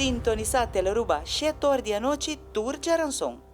Sintonisa Telearuba shet'or di anochi tur djaranson.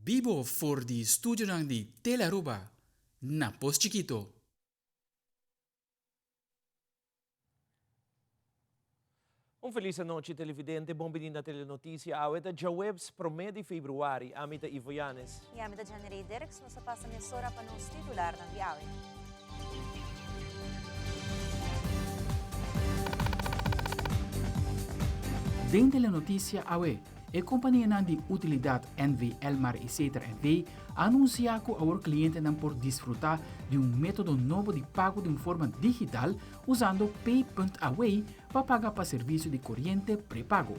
Bibo for di studionan di Telearuba na Pos Chikito. Un felis anochi televidente, bon bini na Telenoticia. Awe ta djaweps prome di februari. Ami ta Ivo Yanes. Y ami ta Janerey Dirks. Nos ta pasa mesora pa nos titularnan di awe. Den Telenoticia awe, e kompanianan di utilidat NV Elmar i Setar NV a anunsiá ku awor klientenan por disfrutá di un método nobo di pago di un forma digital usando Pay.Away pa paga pa servisio di koriente prepago.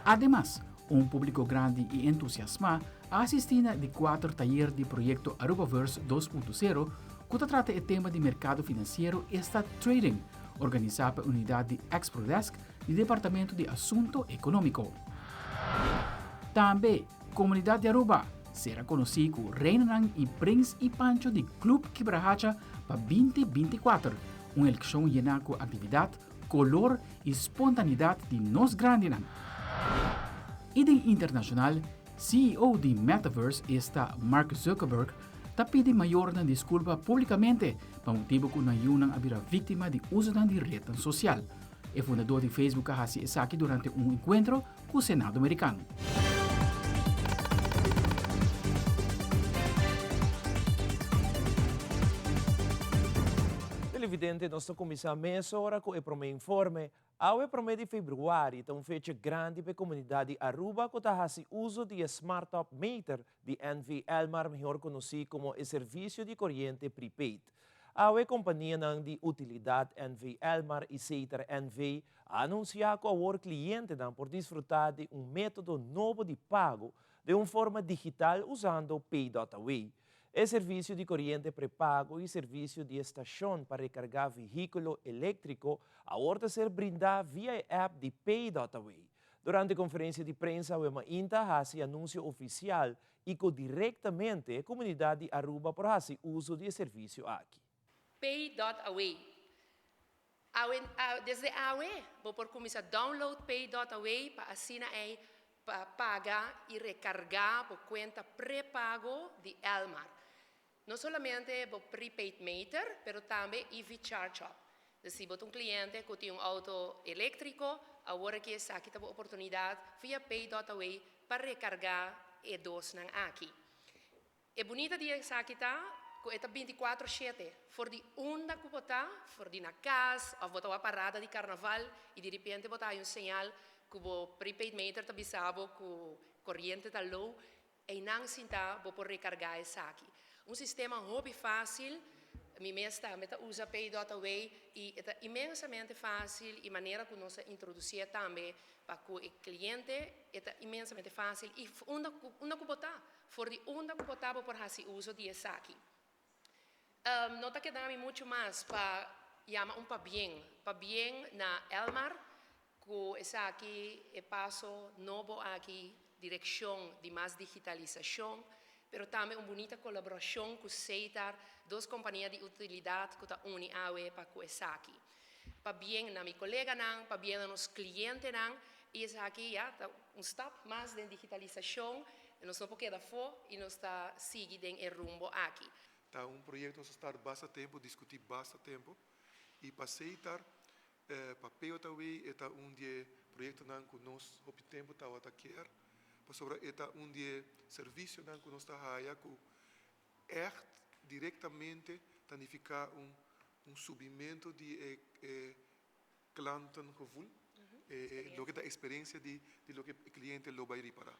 Ademas, un públiko grandi i entusiasmá a asistí na di kuater tayer di proyekto Arubaverse 2.0 ku ta trata e tema di merkado finansiero esta trading, organisá pa e unidat di Exprodesk di Departamento di Asunto Economico. Tambe, comunidad di Aruba sera conoci cu Reinanan y Prins y Pancho di Club Kibrahacha pa 2024, un eleccion yena cu actividad, color y spontanidad di nos grandinan. Y den internacional, CEO di Metaverse esta Mark Zuckerberg ta pidi mayornan disculpa publicamente pa motibo cu nan yiunan a bira victima di usonan di rednan social. E fundador di Facebook a hasi esaki durante un enkuentro ku Senado Merikano. Televidente, nos ta kuminsá mesora ku e promé informe. Awe promé di febrüari ta un fecha grandi pa e komunidat di Aruba ku ta hasi uso di e Smart Top Meter di NV Elmar, mihor konosí komo e servisio di koriente prepaid. Awe kompanianan di utilidat NV Elmar i Setar NV a anunsiá ku awor klientenan por disfrutá di un método nobo di pago den un forma digital usando Pay.Away. E servisio di koriente prepago i servisio di e stashon pa rekargá vehíkulo eléktriko awor ta ser brindá via e app di Pay.Away. Durante konferensia di prensa awe mainta hasi anunsio ofisial i ku direktamente e komunidat di Aruba por hasi uso di e servisio aki. Pay dot away. Awe, desde awe bo por kuminsá download Pay dot away pa asina ei pa paga i rekargá bo kuenta prepago di Elmar. No solamente bo prepaid meter, pero tambe EV Charge Up. Dus si bo ta un cliente cu tin un auto electrico, awor aki esaki ta bo oportunidad via Pay dot Away pa recarga e dosnan aki. E bunita di esaki ta cu e ta binticuatro shete, for di unda cu bo ta, for di na cas of bo ta wak parada di carnaval y di repente bo ta haya un señal cu bo prepaid meter ta bisa bo cu coriente ta low, Einan sinta bo por rekargá esaki. Un sistema hopi fásil, mi mes tambe ta usa Pay.Away i e ta inmensamente fásil i manera ku nos a introdusié tambe pa ku e kliente e ta inmensamente fásil i unda ku unda ku bo ta, for di unda ku bo ta bo por hasi uso di esaki. No ta keda mi muchu mas pa yama un pabien, pabien na Elmar Ku esaki e paso nobo aki direkshon di mas digitalisashon, pero tambe un bunita kolaborashon ku Setar, dos kompania di utilidat ku ta uni awe pa ku esaki. Pabien na mi koleganan, pabien na nos klientenan i esaki ya ta un stap mas den digitalisashon, nos no por keda afó i nos ta sigui den e rumbo aki. Ta un proyekto nos a start basta tempu, diskutí basta tempu i pa Setar Pa PJW e ta un di e proyectonan cu nos hopi tempo tawata kier, pasobra e ta un di e servicionan cu nos ta haya cu echt directamente ta nifica un un subimento di e e. Klantengevoel, loke ta experiencia di loke e cliente lo bay ripara.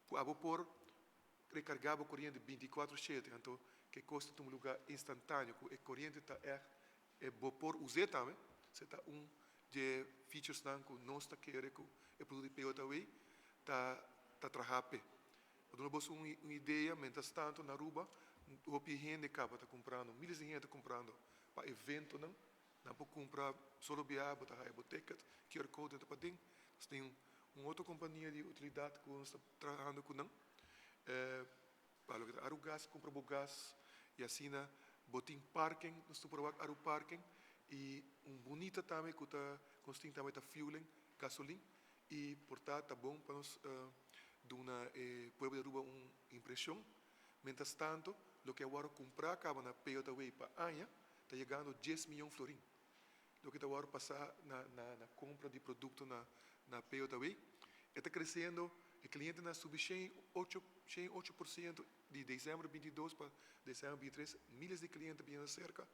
Cu abo por recarga bo coriente 24/7, anto cu e cos ta tuma lugar instantaneo, cu e coriente ta echt, e bo por use tambe, esey ta un di e featuresnan cu nos ta kere cu e producto di PJW ta traha p'e. Pa duna boso un idea, mientras tanto na Aruba, hopi hende caba ta cumprando, miles di hende ta cumprando pa eventonan. Nan por cumpra solo bia bo ta haya bo ticket, QR code ta paden. Nos tin un otro compania di utilidad cu nos ta trahando cu nan. Pa loke ta Arugas, cumpra bo gas y asina bo tin parking, nos ta por wak Aru Parking y un bunita tambe cu ta cu nos tin tambe ta fueling, gasolin y por ta ta bon pa nos duna e pueblo di Aruba un impresion. Mientras tanto, loke a worde cumpra caba na PJW pa aña ta yegando 10 miyon florin. Loke ta worde pasa na compra di producto na PJW. E ta creciendo, e clientenan a subi 108% di december 22 pa december 23, miles di cliente bini cerca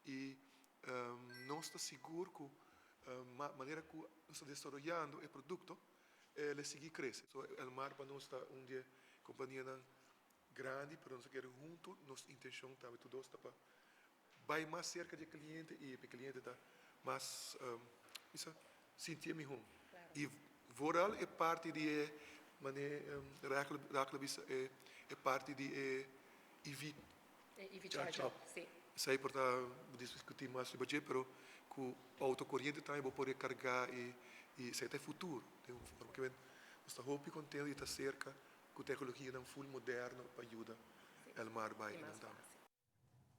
y nos ta sigur cu manera cu nos ta desaroyando e producto, e ta sigui crece. So, Elmar pa nos ta un di compania grandi, pero nos kier hunto, nos intencion tambe tur ta pa bay mas cerca di cliente y e cliente ta mas bisa, sinti miho. Y vooral e parti di e manera Rachel bisa e parti di e EV EV charge up, si. Esey por ta discuti mas riba dje, pero cu auto coriente tambe bo por recarga y esey ta e futuro. Di un forma cu nos ta hopi contento di ta cerca cu tecnologia nan full moderno pa yuda Elmar bay nan tambe.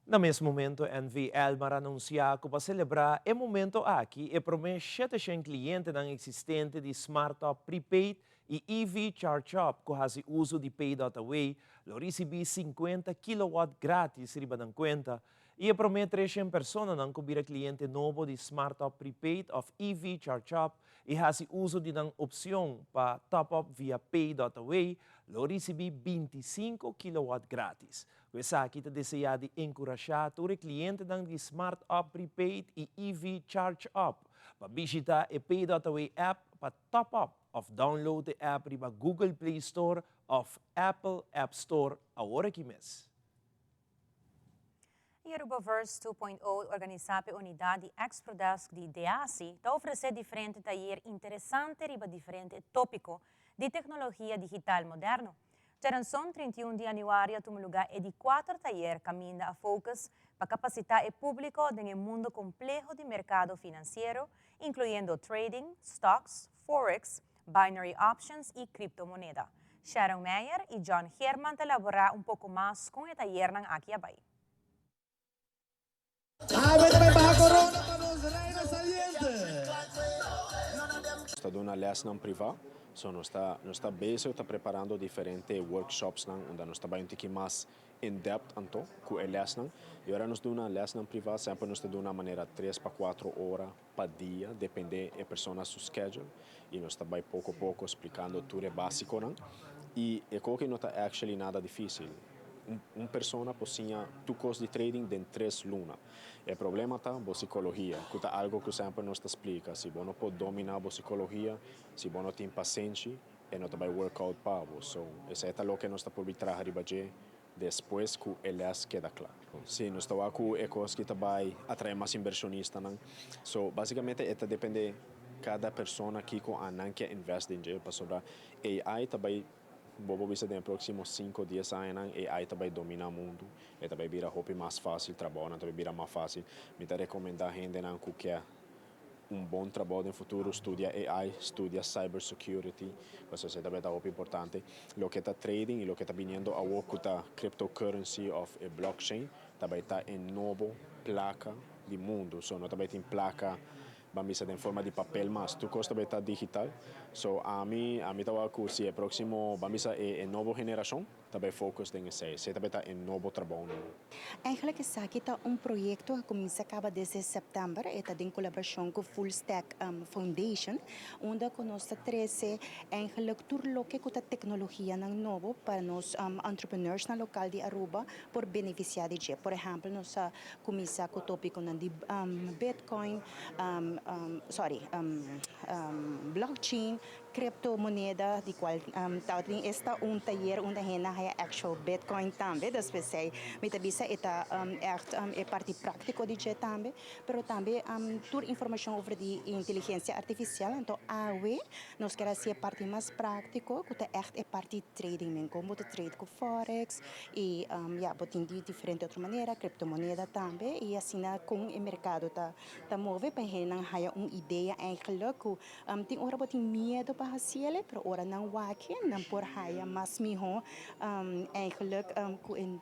Na mes momento, NV Elmar a anuncia cu pa celebra e momento aki e prome 700 clientenan existente di Smart Up Prepaid y EV Charge Up cu haci uso di Pay.away lo ricibi 50 kilowatt gratis riba nan cuenta y e prome 300 personanan cu bira cliente nobo di Smart Up Prepaid of EV Charge Up y haci uso di nan opcion pa top up via Pay.away lo ricibi 25 kilowatt gratis. Esaki ta desea di encurasha tur clientenan di Smart Up Prepaid y EV Charge Up pa bishita e Pay.away app pa top up of download e app riba Google Play Store of Apple App Store awor aki mes. E Arubaverse 2.0, organisa pa unidad di Exprodesk di DAC, ta ofrece diferente tayer interesante riba diferente topico di tecnologia digital moderno. Diaranson 31 di januari a tuma lugar e di cuater tayer caminda a focus pa capacita e publico den e mundo compleho di mercado financiero, incluyendo trading, stocks, forex, binary options y criptomoneda. Sharon Meyer y John Herman ta elabora un poco mas con e tayernan aki a bay. A corona pa nos reina saliente. Ta duna lesnan priva, so nos ta bezig ta preparando diferente workshops nan unda nos ta bay un tiki mas in depth anto cu e lesnan. Y ora nos duna lesnan priva, semper nos ta duna manera 3 pa 4 ora pa dia, depende e persona su schedule. Y nos ta bay poco poco explicando tur e basiconan. Y e cos no ta actually nada dificil. Un persona por siña tur cos di trading den 3 luna. E problema ta e psicologia, cu ta algo cu semper nos ta splica. Si bo no por domina e psicologia, si bo no tin pasenshi, e no ta bay work out pa bo. So, esey ta loke nos ta por traha riba dje despues cu e les keda cla. Si, nos ta cu e cos cu bay atrae mas inversionistanan. So, basicamente, e ta depende cada persona kico nan kier invest den dje, pasobra AI ta bay bo bisa den proximo 5, 10 aña AI ta bay domina mundo. E ta bay bira hopi mas facil, trabou ta bay bira mas facil. Mi ta recomenda hendenan cu kier un bon trabou den futuro, studia AI, studia cybersecurity, pasobra esey tambe ta hopi importante. Loke ta trading y loke ta bini awor ta cryptocurrency of e blockchain, tambe ta e nobo placa di mundo. So no tambe tin placa ban bisa den forma di papel mas, tur cos tambe ta digital. So ami ta cu si e proximo, ban bisa e nobo generacion. ta bay focus den esey. Esey ta bay ta e nobo trabounan. Eigenlijk esaki ta un proyecto a cuminsa caba desde september, e ta den colaboracion cu Full Stack Foundation, unda cu nos ta trece eigenlijk tur loke cu ta tecnologianan nobo pa nos entrepreneursnan local di Aruba por beneficia di dje. Por ehempel nos a cuminsa cu topiconan di Bitcoin, sorry, blockchain, Criptomoneda di cual tabatin esta un tayer unda hende a haya actual bitcoin tambe, dus p'esey mi ta bisa e ta echt e parti practico di dje tambe, pero tambe tur informacion over di inteligencia artificial, anto awe nos kier haci e parti mas practico cu ta echt e parti trading men, con bo ta trade cu forex y ya bo tin di diferente otro manera, criptomoneda tambe y asina con e mercado ta move pa hendenan haya un idea eigenlijk cu Tin ora bo tin miedo pa hasiel, pero ora nan wak nan por haya mas miho eigenlijk ku e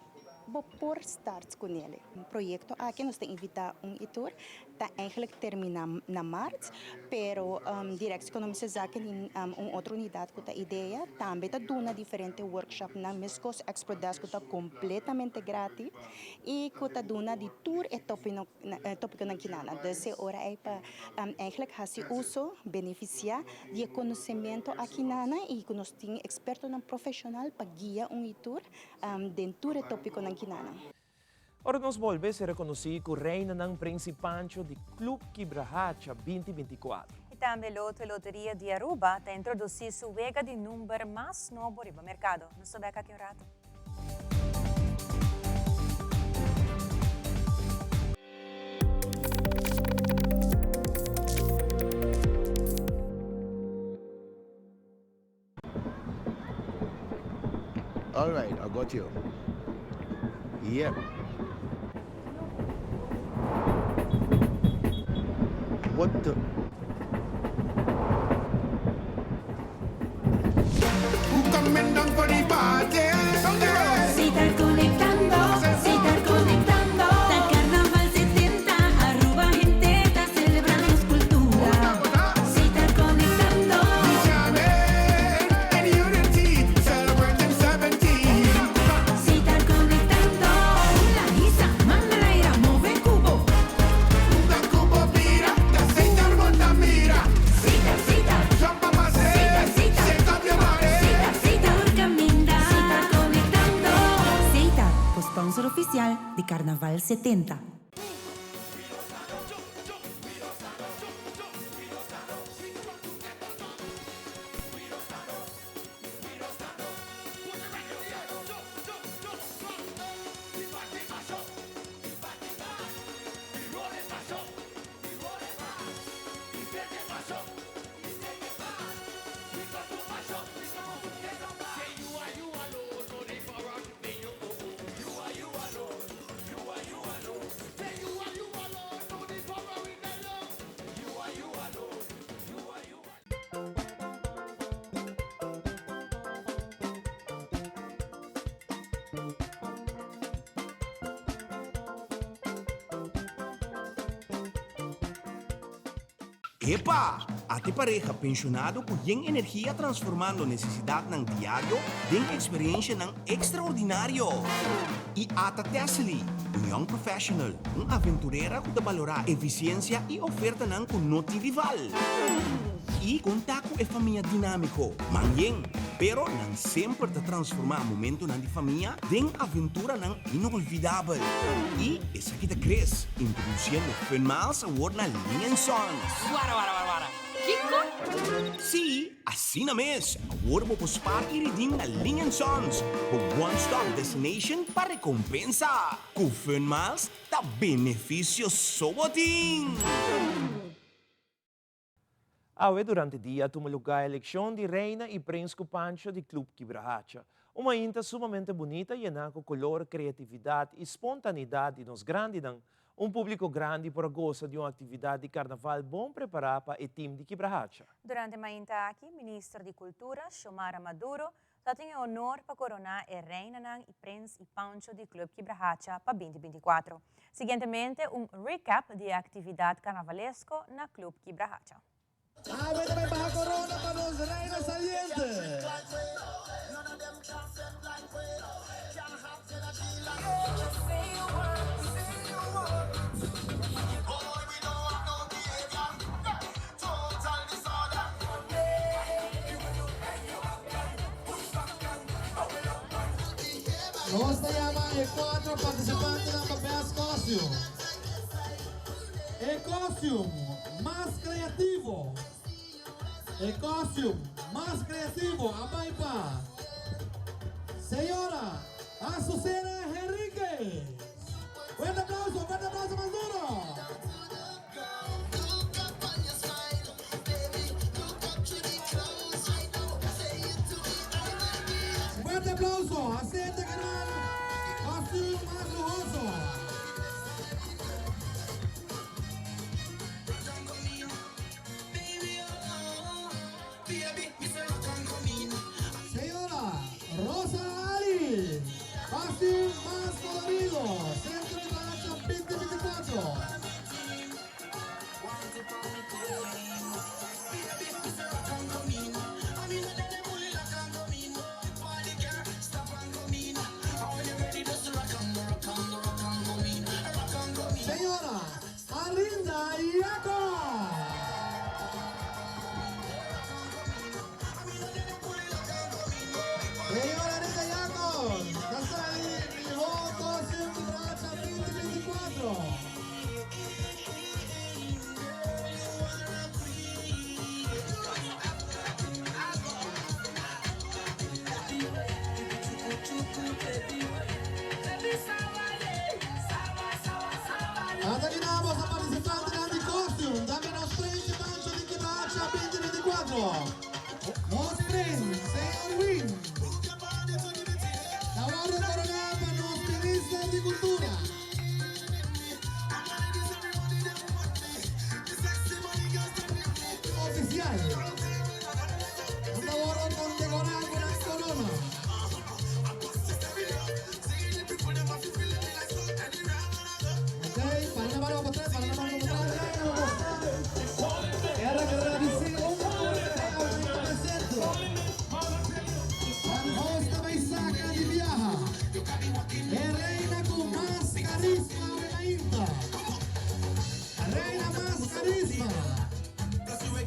bo por start ku nel. Proyekto aki nos ta invita un i tur ta eigenlijk termina na mart, pero Directie Economische Zaken tin un otro unidat ku ta idea tambe ta duna diferente workshopnan meskos Exprodesk ku ta kompletamente gratis i ku ta duna di tur e topiconan kinana. Dus e ora ei pa eigenlijk hasi uso, beneficia di e conocemento akinana y cu nos tin expertonan profesional pa guia un y tur den tur e topiconan kinana. Ora nos bolbe ser reconoci cu Reinanan Prince y Pancho di Club Kibrahacha 2024. Y tambe Lotto y Loteria di Aruba ta introduci su wega di number mas nobo riba mercado. Nos ta bek aki un rato. All right, I got you. Yep. What the? Sponsor oficial di Carnaval 70. Epa! Ate pareha pensionado ku yen energia transformando nesesidatnan diario den eksperiencianan ekstraordinario. I ata Tessely, un young professional, un aventurera ku ta balorá efisiensia i ofertanan ku no tin rival. I konta ku e famia dinámiko, man yen, pero nan semper ta transformá momentonan di famia den aventuranan inolvidabel. I esaki ta Chris, introdusiendo Fun Miles awor na Ling and Sons. Wara wara wara wara. Kiko? Sí, asina mes! Awor bo por spaar i redeem na Ling and Sons, bo one stop destination pa rekompensa. Ku Fun Miles ta benefisio so bo tin! Awe durante dia a tuma lugá elekshon di Reina i Prins ku Pancho di Club Kibrahacha. Un mainta sumamente bunita yená ku kolor, kreatividat i spontanidat di nos grandinan. Un públiko grandi por a gosa di un aktividat di karnaval bon prepará pa e tim di Kibrahacha. Durante mainta aki, Minister di Kultura, Xiomara Maduro, ta tin e honor pa koroná e reinanan i prins i pancho di Club Kibrahacha pa 2024. Siguientemente un recap di e aktividat karnavalesko na Club Kibrahacha. Awe ta bay baha corona pa nos reina saliente. Nos ta yama e cuatro participantenan pa Best Costume. E costume mas creativo. E costume mas creativo a bay pa Señora Azucena Henriquez. Fuerte aplauso, fuerte aplauso mas duro. Fuerte aplauso, acepta canal costume mas luhoso. Señora Rosa Ali, costume mas colorido, Centro di Plaza 2024. Señora Arinda Jacob. Señora Arinda Jacob, ta sali mihó costume di Bracha 2024. Ata ki nan boso participantenan di costume, dame nos prins y Pancho di Kibracha 2024. Nos prins, señor Win, ta wordo corona pa nos minister di cultura. Oficial. Nan ta wordo condecora cu nan corona. Ok, para na mano pa para na mano pa Quero agradecer un tur e aumento presente. Nos ta bay saca di biaha e reina cu mas carisma awe mainta. Reina mas carisma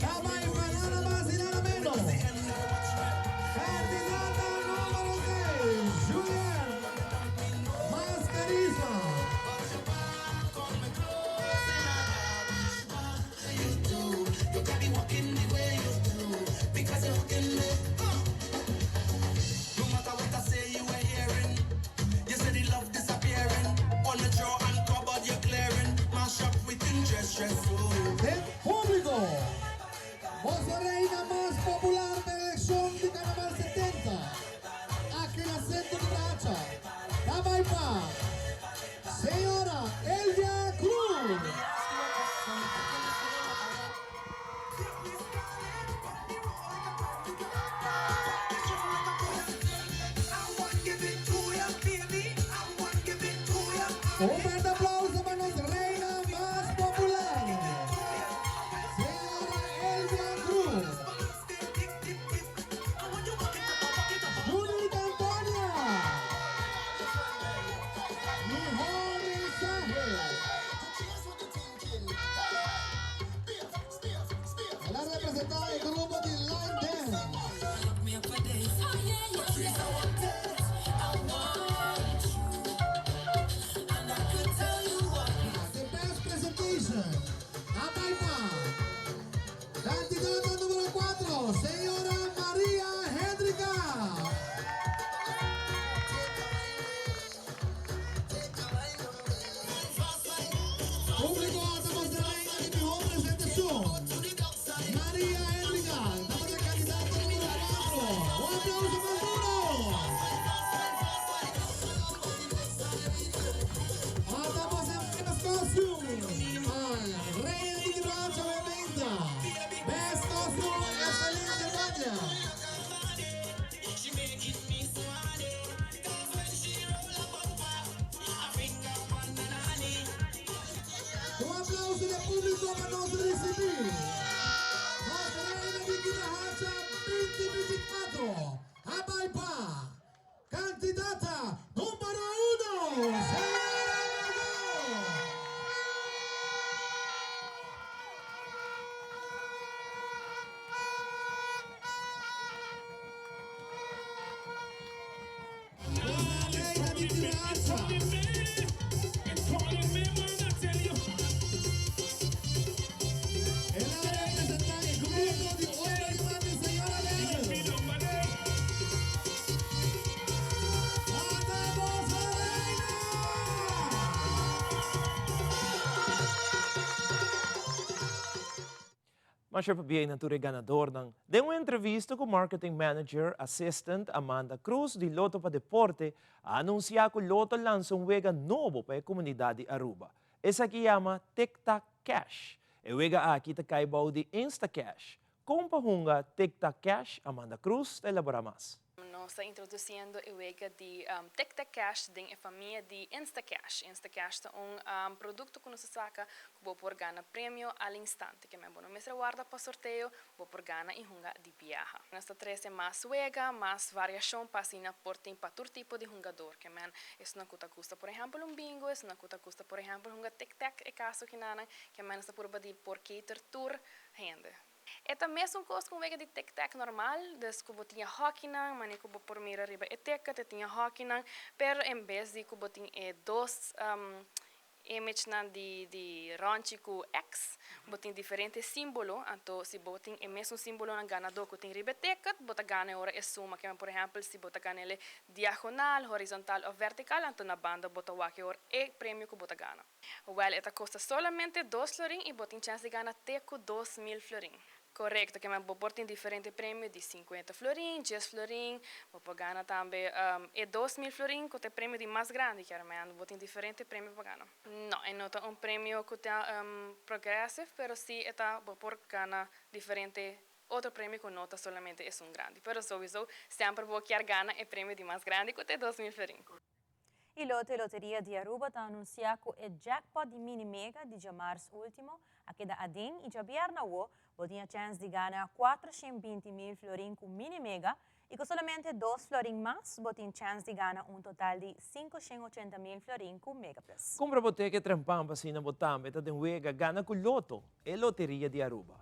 ta bay pa nada mas y nada menos candidata numero 6, Julian Mas Carisma. Den publico, boso reina mas popular pa eleccion di Carnaval 70, aki na Centro di Bracha, ta bay pa Señora Elvia Cruz. Un fuerte aplauso pa nos reina mas popular, Señora Elvia Cruz. Judith Antonia. Mihor mensahe. El a representa e grupo di Line Dance. The best presentation a bay pa candidata numero 4, señora Maria Hendrika. Público ta mostra reina di mihó presentacion. Maria Hendrika tabata e candidata numero 4. Un aplauso mas duro! Ata mostra best costume pa reina di Kibracha obviamente. Best costume Estelina Germania. Un aplauso di e publico pa nos ricibi nos Masha pabien na tur e ganadornan. Den un entrevista cu Marketing Manager Assistant Amanda Cruz di Lotto pa Deporte a anuncia cu Lotto lansa un wega nobo pa e comunidad di Aruba. Esaki yama Tic Tac Cash. E wega aki ta cay bou di Instacash. Con pa hunga Tic Tac Cash, Amanda Cruz ta elabora mas. Nos ta introduciendo e wega di Tic Tac Cash den e famia di Instacash. Instacash ta un producto cu nos a saca cu bo por gana premio al instante. Ke men bo no mester warda pa sorteo, bo por gana y hunga di biaha. Nos ta trece mas wega, mas variacion pa asina por tin pa tur tipo di hungador. Ke men esunnan cu ta gusta por ehempel un bingo, esunnan cu ta gusta por ehempel hunga tic tac, e caso kinanan. Ke men nos ta purba di por cater tur hende. E ta mesun kos ku un wega di tic tac normal, dus ku bo tin e hòkinan, manera ku bo por mira riba e ticket, e tin e hòkinan, pero en bes di ku bo tin e dos imagenan di di rònchi ku X, bo tin diferente símbolo, anto si bo tin e mesun símbolonan ganadó ku tin riba e ticket, bo ta gana e ora e suma. Kema por ehèmpel si bo ta gana el diagonal, horizontal òf vertikal, anto na banda bo ta wak e ora e premio ku bo ta gana. Wel, e ta kosta solamente dos florin i bo tin chèns di gana te ku 2000 florin. Korekto, ke men bo por tin diferente premio di 50 florin, 10 florin, bo por gana tambe e 2000 florin ku ta e premio di mas grandi, kier men bo tin diferente premio pa gana. No, e no ta un premio ku ta progressive, pero si e ta bo por gana diferente otro premio ku no ta solamente esun grandi. Pero souiso semper bo kier gana e premio di mas grandi ku ta e 2000 florin. Y Lotto y Loteria di Aruba ta anuncia cu e jackpot di Mini Mega di djamars ultimo a keda aden y djabierna awo bo tin e chens di gana 420 mil florin cu Mini Mega y cu solamente dos florin mas bo tin chens di gana un total di 580 mil florin cu Mega Plus. Cumpra bo ticket trempan pa asina bo tambe ta den wega gana cu Lotto, e loteria di Aruba.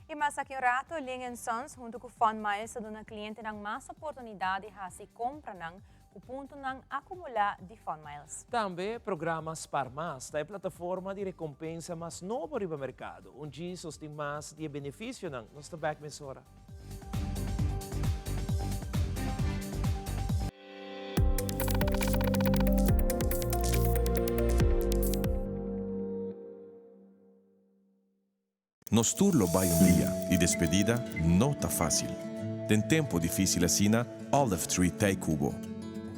Y mas aki un rato, Ling and Sons hunto cu Fun Miles ta duna clientenan mas oportunidad di haci compranan cu puntonan acumula di Fun Miles. Tambe programa Spaar Mas ta e plataforma di recompensa mas nobo riba mercado. Un djis nos tin mas di e beneficionan. Nos ta bek mesora. Nos tur lo bai un dia y despedida no ta facil. Den tempo dificil asina, Olive Tree t'ey cu bo.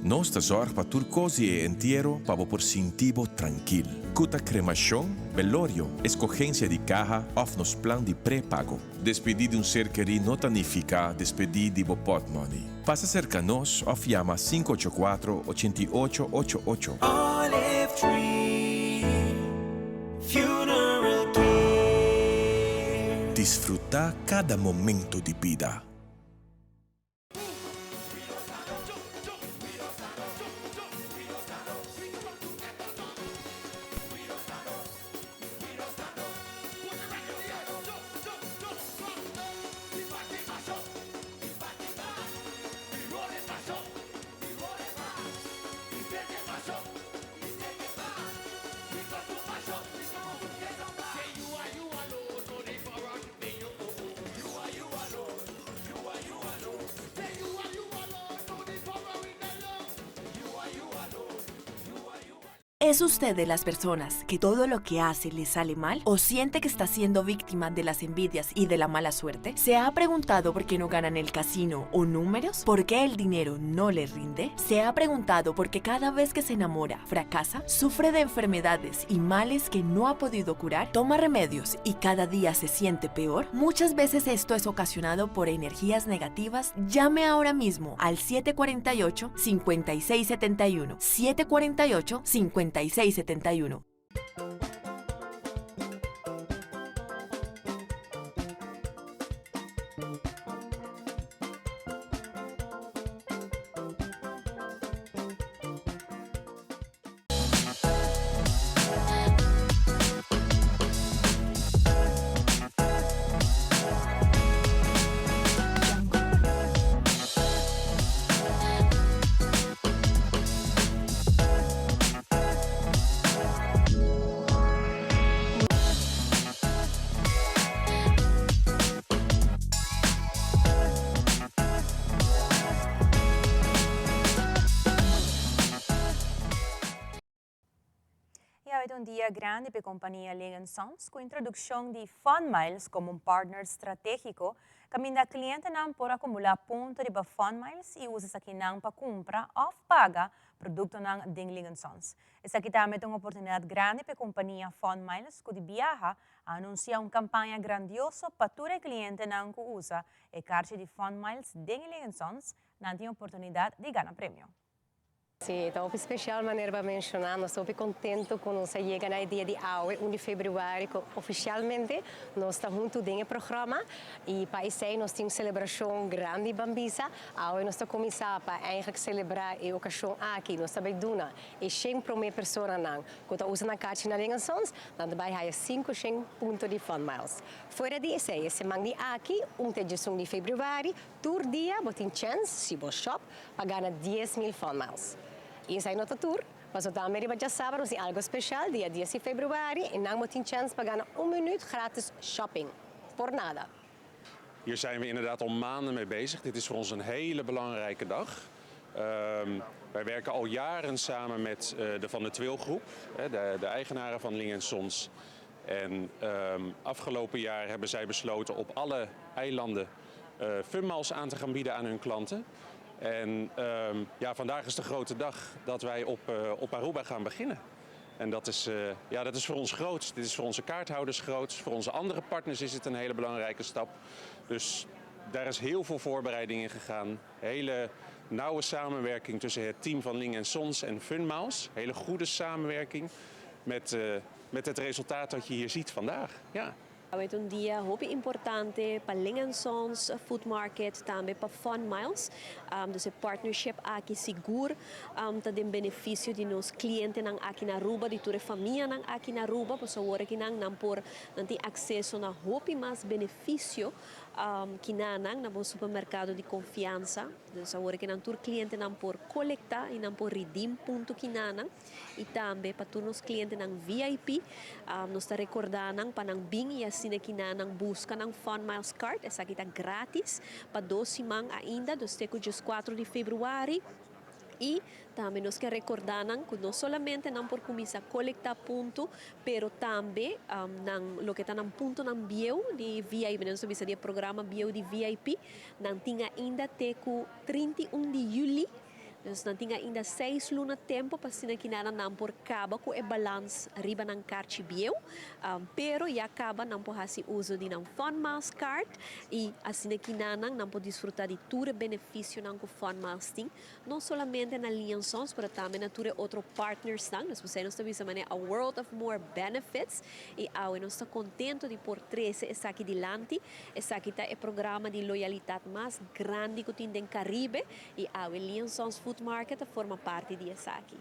Nos ta zorg pa tur cos di e entiero pa bo por sinti bo trankil. Cu ta cremacion, velorio, escogencia di caha of nos plan di pre-pago. Despedi di un ser keri no ta nifica despedi di bo potmoney. Pasa cerca nos of yama 584 88 88. Olive Tree Funeral Care. Disfruta cada momento di bida. ¿Es usted de las personas que todo lo que hace le sale mal? ¿O siente que está siendo víctima de las envidias y de la mala suerte? ¿Se ha preguntado por qué no gana en el casino o números? ¿Por qué el dinero no le rinde? ¿Se ha preguntado por qué cada vez que se enamora fracasa? ¿Sufre de enfermedades y males que no ha podido curar? ¿Toma remedios y cada día se siente peor? Muchas veces esto es ocasionado por energías negativas. Llame ahora mismo al 748 5671 748 5671. dia grandi pa e compania Ling Sons cu introduccion di Fun Miles como un partner strategico caminda clientenan por acumula punto riba Fun Miles y usa esakinan pa cumpra of paga productonan den Ling Sons. Esaki tambe ta un oportunidad grandi pa e compania Fun Miles cu di biaha a anuncia un campaña grandioso pa tur e clientenan cu usa e carchi di Fun Miles den Ling Sons nan tin oportunidad di gana premio. Sí, ta hopi special manera bo a menciona. Nos ta hopi contento cu nos a yega na e dia di awe, 1 di februari, cu oficialmente nos ta hunto den e programa. Y pa esey nos tin un celebracion grandi ban bisa. Awe nos ta cuminsa pa eigenlijk celebra e ocasion aki. Nos ta bay duna e shen prome personanan cu ta usa nan kachi na Ling en Sons, nan ta bay haya sinku shen punto di Fun Miles. Fuera di esey, e siman di aki, un te djesun di februari, Tur dia bo tin chèns si bo shòp pa gana 10,000 Fun Miles. I esei no ta tur, paso tambe riba djasabra nos tin algo speshal dia dies di februari i nan bo tin chèns pa gana un minüt gratis shopping por nada. Hier zijn we inderdaad al maanden mee bezig. Dit is voor ons een hele belangrijke dag. Wij werken al jaren samen met de Van der Tweel groep, de eigenaren van Ling Sons. En afgelopen jaar hebben zij besloten op alle eilanden Funmiles aan te gaan bieden aan hun klanten. En ja, vandaag is de grote dag dat wij op Aruba gaan beginnen. En ja, dat is voor ons groot. Dit is voor onze kaarthouders groot. Voor onze andere partners is het een hele belangrijke stap. Dus daar is heel veel voorbereiding in gegaan. Hele nauwe samenwerking tussen het team van Ling Sons en Funmiles. Hele goede samenwerking met het resultaat dat je hier ziet vandaag. Ja. Awe ta un dia hopi importante pa Ling Sons Food Market, tambe pa Fun Miles. Dus e partnership aki sigur ta den beneficio di nos clientenan aki na Aruba, di tur e famianan aki na Aruba, pasobra awor aki nan por nan tin acceso na hopi mas beneficio cu nan na bo supermercado di confiansa. Dus awor aki nan tur clientenan por colecta y nan por redeem punto cu nan y tambe pa tur nos clientenan VIP, nos ta recorda nan pa nan bin y asina cu nan busca nan Fun Miles Card. Esaki ta gratis pa 2 siman ainda, dus te 4 di februari. Y tambe nos kier recorda nan cu no solamente nan por cuminsa colecta punto, pero tambe nan loke ta nan punto nan bieu di VIP, nos bisa di programa bieu di VIP, nan tin ainda te cu 31 di juli. Dus nan tin ainda 6 luna tempo pa asina cu nan por caba cu e balans riba nan carchi bieu, pero ya caba nan por haci uso di nan Fun Miles Card y asina cu nan por disfruta di tur beneficionan cu Fun Miles tin, no solamente na Ling Sons, pero tambe na tur otro partners nan. Dus nos ta bisa a world of more benefits y awe nos ta contento di por trece esaki dilanti. Esaki ta e programa di loyalidad mas grandi cu tin den Caribe y awe Ling Sons Food Market forma parti di esaki.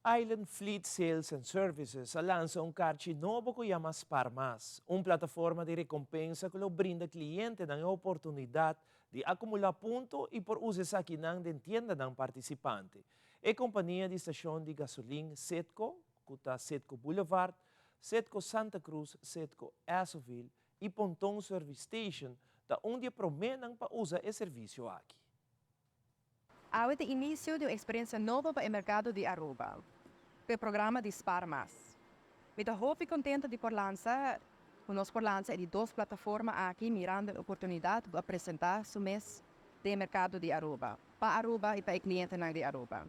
Island Fleet Sales and Services a lansa un carchi nobo cu yama Sparmas, un plataforma di recompensa cu ta brinda clientenan e oportunidad di acumula punto y por usa esakinan den tiendanan participante. E compania di stacion di gasolin Citgo, cu ta Citgo Boulevard, Citgo Santa Cruz, Citgo Essoville y Ponton Service Station, ta un di e promenan pa usa e servicio aki. Awe ta inicio di un experiencia nobo pa e mercado di Aruba, e programa di Spar Mas. Mi ta hopi contento di por lansa, nos por lansa e di dos plataforma aki, mirando e oportunidad pa presenta su mes den mercado di Aruba, pa Aruba y pa e clientenan di Aruba.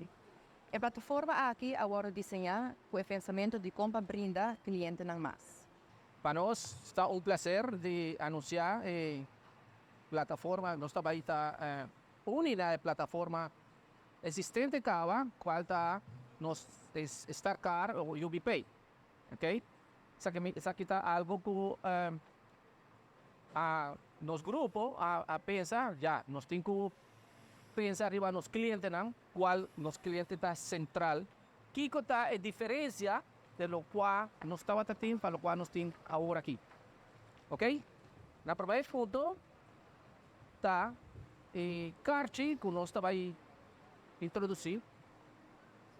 E plataforma aki a wordo diseña cu e pensamento di con pa brinda clientenan mas. Pa nos ta un placer di anuncia e plataforma, nos ta eh, uni e plataforma existente caba, cual ta nos Star Card of UBPay. Ok? Esaki ta algo cu nos grupo a pensa, ya, nos tin cu pensa riba nos clientenan, cual nos cliente ta central. Kico ta e diferencia di loke nos tabata tin pa loke nos tin awor aki. Ok? Na prome foto ta e carchi cu nos ta bay introduci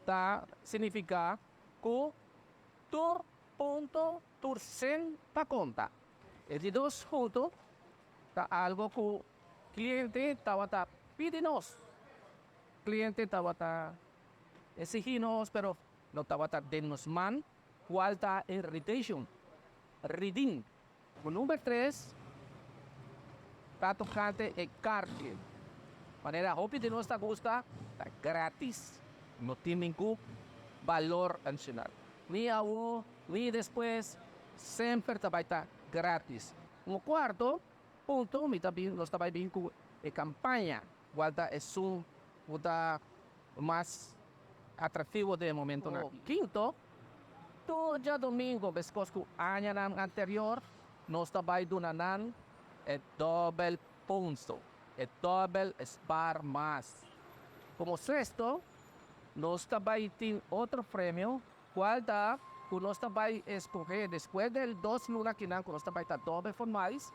ta significa cu tur punto tur cent ta conta. E di dos punto ta algo cu cliente tabata pidi nos. Cliente tabata exigi nos, pero no tabata den nos man. Cual ta e retention, redeem. Number tres ta tocante e carchi. Manera hopi di nos ta gusta, ta gratis. No tin ningun balor adicional. Ni awo, ni despues, semper ta bay ta gratis. Como cuarto punto mi ta bin, nos ta bay bin cu e campaña cual ta esun cu ta mas atractivo den e momentonan aki. Quinto, tur djadomingo meskos ku añanan anterior nos ta bai duna nan e dòbel punto, e dòbel spaar mas. Komo sexto, nos ta bai tin otro premio kual ta ku nos ta bai eskohe despues del dos luna kinan ku nos ta bai ta dòbel for mais,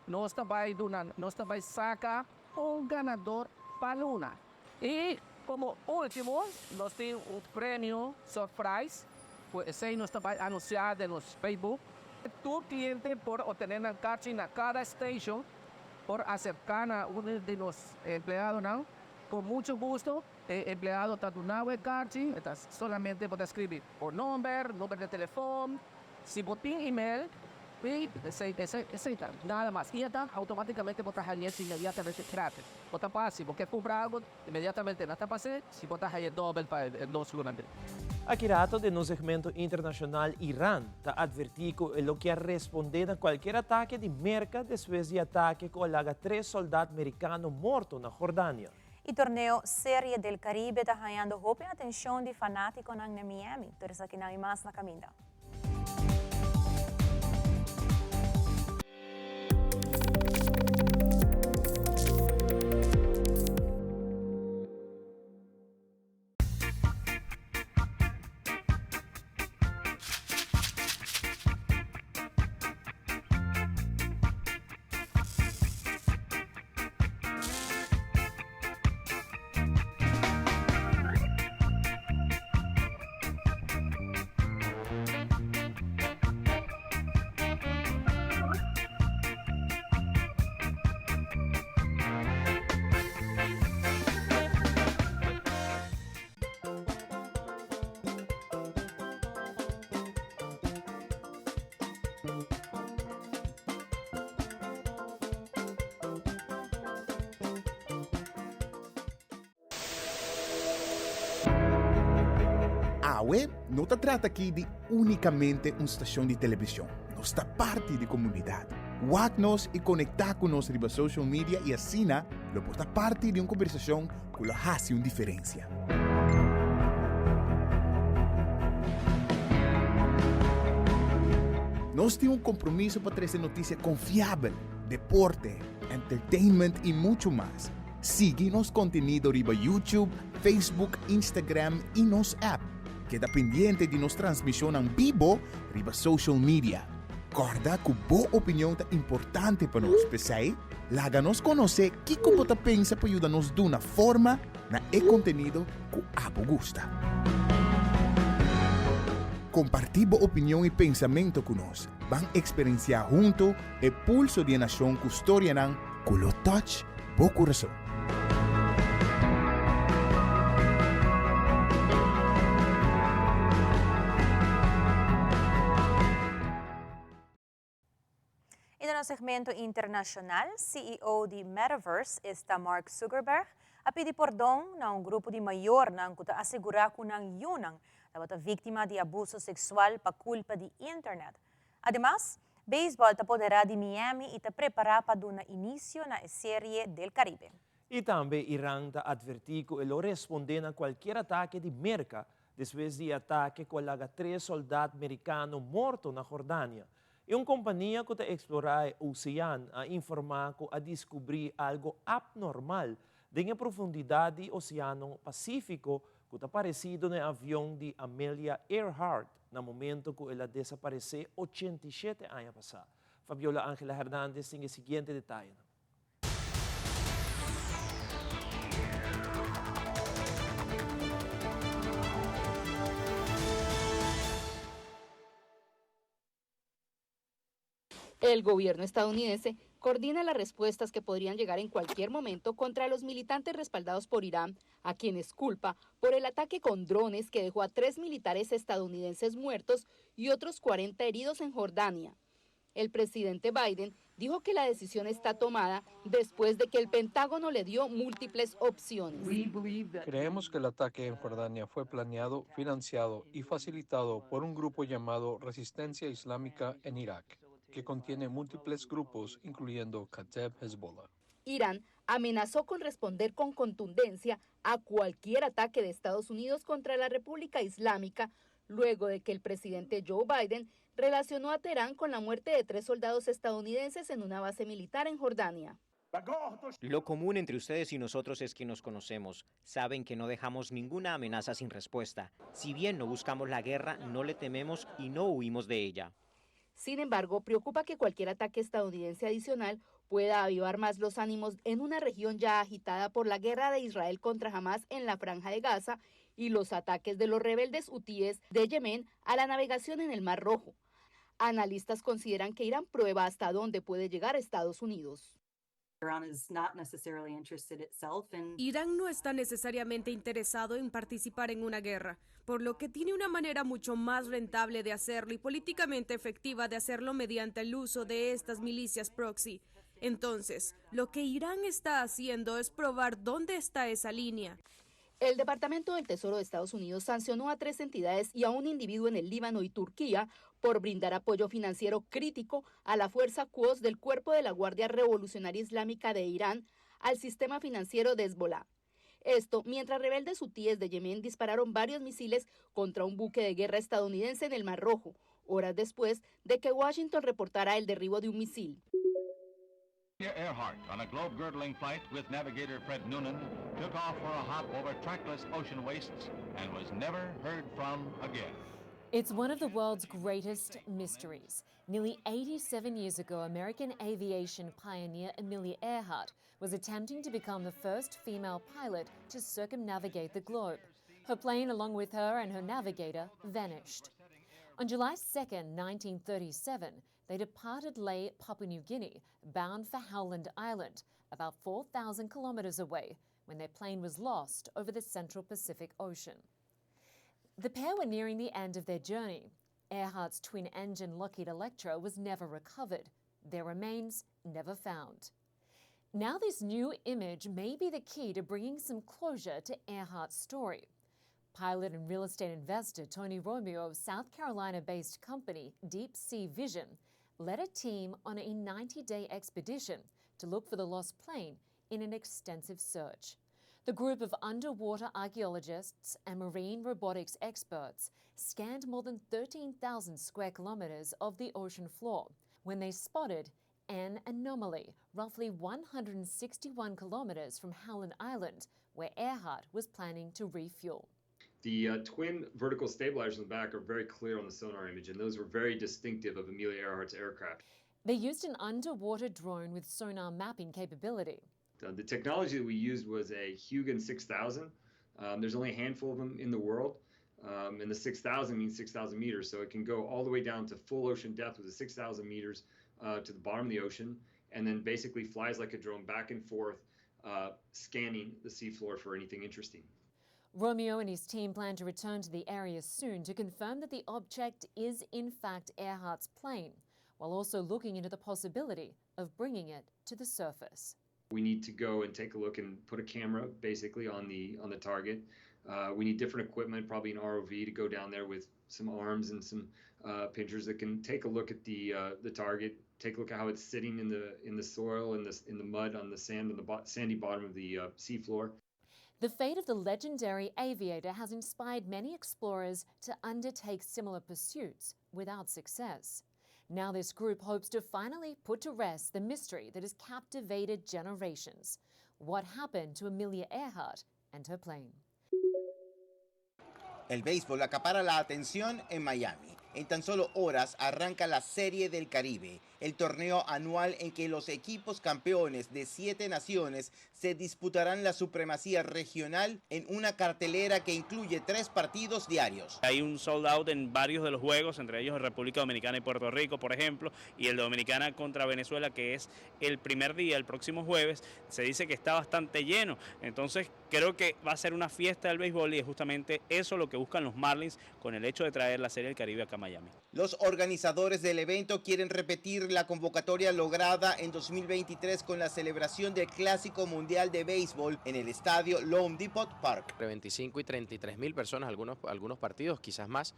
nos ta bai duna nos ta bai saka un ganador pa luna. Y como ultimo nos tin un premio surprise cu esey nos ta bay anuncia den nos Facebook. Tur cliente por obtene nan carchi na cada station, por acerca na uno di nos empleadonan. Con mucho gusto e empleado ta duna bo e carchi, e ta solamente bo ta scribi bo nomber, number di telefon, Si bo tin email, y esey esey ta nada mas. Y ata automaticamente bo ta hañ'e inmediatamente gratis. Bo ta pa si bo ke cumpra algo inmediatamente nan ta pas'e si bo ta hañ'e dobel pa e dos lunan den. Aki rato den nos segmento internacional Iran ta adverti cu e lo kier responde na cualkier atake di Merca despues di atake cu a laga tres soldat Mericano morto na Jordania. E torneo Serie del Caribe ta hañando hopi atencion di fanaticonan na Miami. Tur esakinan y mas na caminda. Awe no ta trata aki di únikamente un stashon di televishon. Nos ta parti di komunidat. Wak nos i konektá ku nos riba social media i asina lo por ta parti di un kombersashon ku lo hasi un diferensia. Nos tin un kompromiso pa trese notisia konfiabel, deporte, entertainment i muchu mas. Sigui nos kontenido riba YouTube, Facebook, Instagram i nos app. Keda pendiente di nos transmishonnan bibo riba social media. Kòrda ku bo opinion ta importante pa nos, p'esei laga nos konosé kiko bo ta pensa pa yuda nos duna forma na e kontenido ku abo gusta. Kompartí bo opinion i pensamentu ku nos. Ban eksperensiá huntu e pulso di e nashon ku storianan ku lo touch bo kurason. Y den nos segmento internacional, CEO di Metaverse, esta Mark Zuckerberg, a pidi pordon na un grupo di mayornan cu ta asegura cu nan yunan tabata victima di abuso sexual pa culpa di internet. Ademas, beisbòl ta poderá di Miami i ta prepará pa duna inisio na e Serie del Caribe. I tambe Iran ta atvertí ku e lo respondé na kualkier atake di Merka despues di e atake ku a laga tres sòldat merikano morto na Jordania. I un kompania ku ta eksplorá e osean a informá ku a diskubrí algu apnormal den e profundidat di Oseano Pasífiko ku ta paresido na e avion di Amelia Earhart na momento ku el a desaparesé 87 aña pasá. Fabiola Angela Hernandez tin e siguiente detayenan. El gobierno estadounidense coordina las respuestas que podrían llegar en cualquier momento contra los militantes respaldados por Irán, a quienes culpa por el ataque con drones que dejó a tres militares estadounidenses muertos y otros 40 heridos en Jordania. El presidente Biden dijo que la decisión está tomada después de que el Pentágono le dio múltiples opciones. Creemos que el ataque en Jordania fue planeado, financiado y facilitado por un grupo llamado Resistencia Islámica en Irak, que contiene múltiples grupos, incluyendo Kateb Hezbollah. Irán amenazó con responder con contundencia a cualquier ataque de Estados Unidos contra la República Islámica, luego de que el presidente Joe Biden relacionó a Teherán con la muerte de tres soldados estadounidenses en una base militar en Jordania. Lo común entre ustedes y nosotros es que nos conocemos. Saben que no dejamos ninguna amenaza sin respuesta. Si bien no buscamos la guerra, no le tememos y no huimos de ella. Sin embargo, preocupa que cualquier ataque estadounidense adicional pueda avivar más los ánimos en una región ya agitada por la guerra de Israel contra Hamas en la franja de Gaza y los ataques de los rebeldes hutíes de Yemen a la navegación en el Mar Rojo. Analistas consideran que Irán prueba hasta dónde puede llegar Estados Unidos. Irán no está necesariamente interesado en participar en una guerra, por lo que tiene una manera mucho más rentable de hacerlo y políticamente efectiva de hacerlo mediante el uso de estas milicias proxy. Entonces, lo que Irán está haciendo es probar dónde está esa línea. El Departamento del Tesoro de Estados Unidos sancionó a tres entidades y a un individuo en el Líbano y Turquía por brindar apoyo financiero crítico a la fuerza Quds del Cuerpo de la Guardia Revolucionaria Islámica de Irán al sistema financiero de Hezbollah. Esto mientras rebeldes hutíes de Yemen dispararon varios misiles contra un buque de guerra estadounidense en el Mar Rojo, horas después de que Washington reportara el derribo de un misil. Earhart, on a globe-girdling flight with navigator Fred Noonan, took off for a hop over trackless ocean wastes and was never heard from again. It's one of the world's greatest mysteries. Nearly 87 years ago, American aviation pioneer Amelia Earhart was attempting to become the first female pilot to circumnavigate the globe. Her plane, along with her and her navigator, vanished. On July 2, 1937, they departed Lae, Papua New Guinea, bound for Howland Island, about 4,000 kilometers away, when their plane was lost over the central Pacific Ocean. The pair were nearing the end of their journey. Earhart's twin engine Lockheed Electra was never recovered, their remains never found. Now, this new image may be the key to bringing some closure to Earhart's story. Pilot and real estate investor Tony Romeo of South Carolina based company Deep Sea Vision led a team on a 90 day expedition to look for the lost plane in an extensive search. The group of underwater archaeologists and marine robotics experts scanned more than 13,000 square kilometers of the ocean floor when they spotted an anomaly roughly 161 kilometers from Howland Island, where Earhart was planning to refuel. The twin vertical stabilizers in the back are very clear on the sonar image, and those were very distinctive of Amelia Earhart's aircraft. They used an underwater drone with sonar mapping capability. The technology that we used was a Hugin 6000. There's only a handful of them in the world. And the 6,000 means 6,000 meters, so it can go all the way down to full ocean depth with the 6,000 meters to the bottom of the ocean, and then basically flies like a drone back and forth, scanning the seafloor for anything interesting. Romeo and his team plan to return to the area soon to confirm that the object is in fact Earhart's plane, while also looking into the possibility of bringing it to the surface. We need to go and take a look and put a camera basically on the on the target. We need different equipment, probably an ROV to go down there with some arms and some pinchers that can take a look at the the target, take a look at how it's sitting in the in the soil and the in the mud on the sand on the bo- sandy bottom of the seafloor. The fate of the legendary aviator has inspired many explorers to undertake similar pursuits without success. Now, this group hopes to finally put to rest the mystery that has captivated generations. What happened to Amelia Earhart and her plane? El béisbol acapara la atención en Miami. En tan solo horas arranca la Serie del Caribe, el torneo anual en que los equipos campeones de siete naciones se disputarán la supremacía regional en una cartelera que incluye tres partidos diarios. Hay un sold out en varios de los juegos, entre ellos República Dominicana y Puerto Rico, por ejemplo, y el Dominicana contra Venezuela, que es el primer día, el próximo jueves, se dice que está bastante lleno. Entonces creo que va a ser una fiesta del béisbol y es justamente eso lo que buscan los Marlins con el hecho de traer la Serie del Caribe acá a Miami. Los organizadores del evento quieren repetir la convocatoria lograda en 2023 con la celebración del Clásico Mundial de Béisbol en el estadio loanDepot Park. Entre 25 y 33 mil personas, algunos, algunos partidos, quizás más.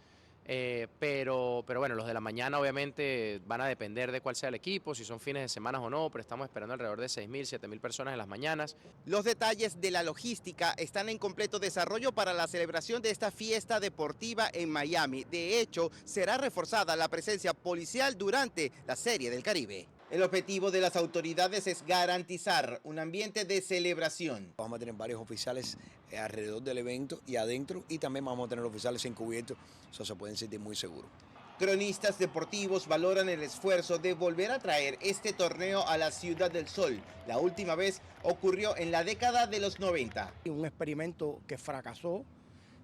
Eh, pero, pero bueno, los de la mañana obviamente van a depender de cuál sea el equipo, si son fines de semana o no, pero estamos esperando alrededor de 6.000, 7.000 personas en las mañanas. Los detalles de la logística están en completo desarrollo para la celebración de esta fiesta deportiva en Miami. De hecho, será reforzada la presencia policial durante la Serie del Caribe. El objetivo de las autoridades es garantizar un ambiente de celebración. Vamos a tener varios oficiales eh, alrededor del evento y adentro y también vamos a tener oficiales encubiertos, o se pueden sentir muy seguros. Cronistas deportivos valoran el esfuerzo de volver a traer este torneo a la Ciudad del Sol. La última vez ocurrió en la década de los 90. Un experimento que fracasó,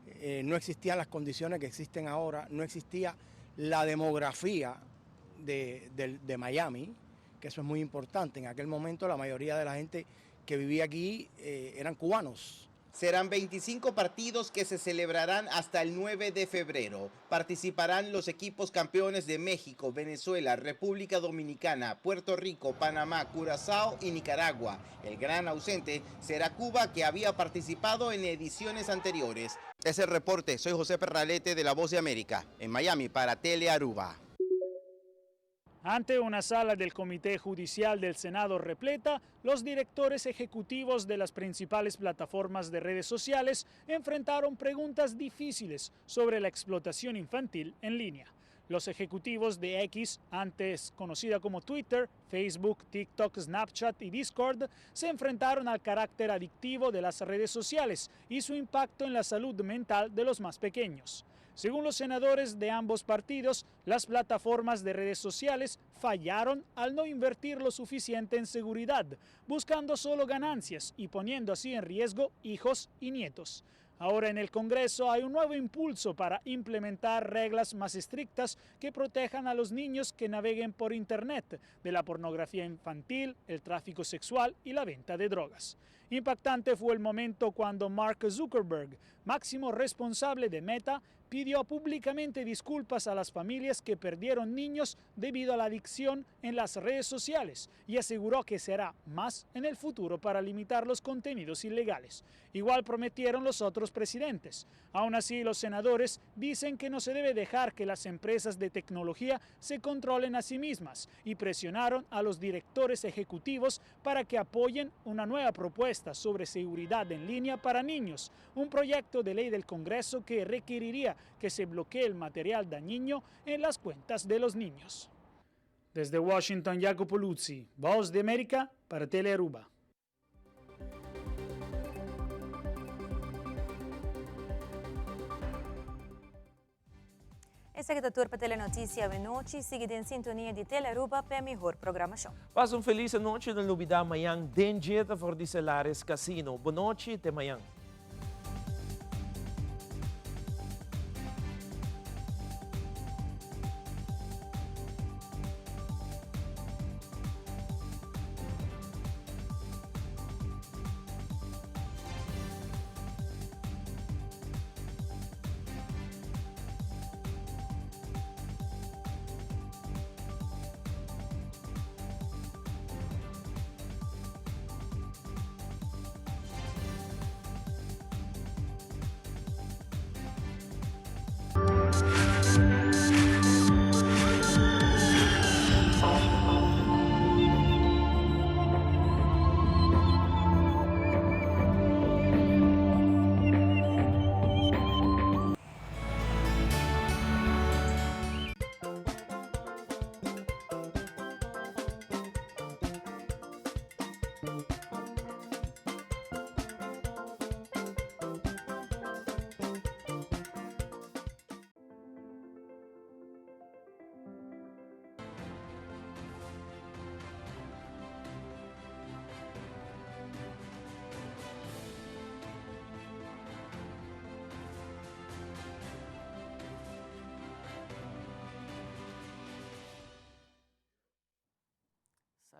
eh, no existían las condiciones que existen ahora, no existía la demografía de, de Miami, que eso es muy importante. En aquel momento la mayoría de la gente que vivía aquí eh, eran cubanos. Serán 25 partidos que se celebrarán hasta el 9 de febrero. Participarán los equipos campeones de México, Venezuela, República Dominicana, Puerto Rico, Panamá, Curazao y Nicaragua. El gran ausente será Cuba, que había participado en ediciones anteriores. Es el reporte. Soy José Perralete de La Voz de América, en Miami para Tele Aruba. Ante una sala del Comité Judicial del Senado repleta, los directores ejecutivos de las principales plataformas de redes sociales enfrentaron preguntas difíciles sobre la explotación infantil en línea. Los ejecutivos de X, antes conocida como Twitter, Facebook, TikTok, Snapchat y Discord, se enfrentaron al carácter adictivo de las redes sociales y su impacto en la salud mental de los más pequeños. Según los senadores de ambos partidos, las plataformas de redes sociales fallaron al no invertir lo suficiente en seguridad, buscando solo ganancias y poniendo así en riesgo hijos y nietos. Ahora en el Congreso hay un nuevo impulso para implementar reglas más estrictas que protejan a los niños que naveguen por Internet de la pornografía infantil, el tráfico sexual y la venta de drogas. Impactante fue el momento cuando Mark Zuckerberg, máximo responsable de Meta, pidió públicamente disculpas a las familias que perdieron niños debido a la adicción en las redes sociales y aseguró que será más en el futuro para limitar los contenidos ilegales. Igual prometieron los otros presidentes. Aún así, los senadores dicen que no se debe dejar que las empresas de tecnología se controlen a sí mismas y presionaron a los directores ejecutivos para que apoyen una nueva propuesta sobre seguridad en línea para niños, un proyecto de ley del Congreso que requeriría que se bloquee el material dañino en las cuentas de los niños. Desde Washington, Jacopo Luzzi, Voz de América para Telearuba. Esaki ta tur pa Telenoticia awe nochi. Sigui den sintonia di Telearuba pa e mihor programacion. Pasa un feliz anochi, no lubida mañan den Jeta for di Celares Casino. Bon nochi, te mañan.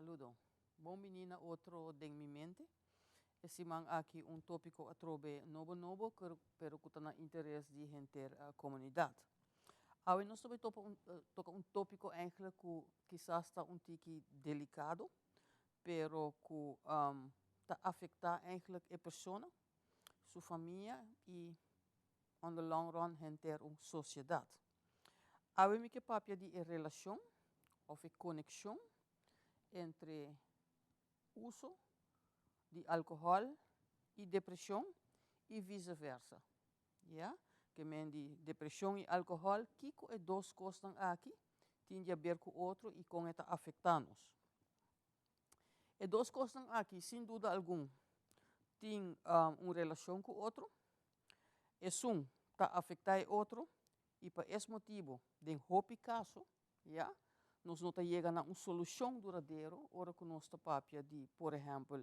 Saludo. Bon bini na otro Den Mi Mente. E siman aki un topico atrobe nobo nobo, pero cu ta na interes di henter comunidad. Awe nos ta bay topa un, toca un topico eigenlijk cu kisas ta un tiki delicado, pero cu ta afecta eigenlijk e persona, su famia y on the long run henter un sociedad. Awe mi ke papia di e relacion of e conexion entre uso di alcohol y depresion y vice versa. Ya, ke men di depresion y alcohol, kico e dos cosnan aki tin di haber cu otro y con e ta afecta nos. E dos cosnan aki, sin duda algun, tin un relacion cu otro. Esun ta afecta e otro y pa es motibo, den hopi caso, ya, nos no ta yega na un solucion duradero ora cu nos ta papia di, por ehempel,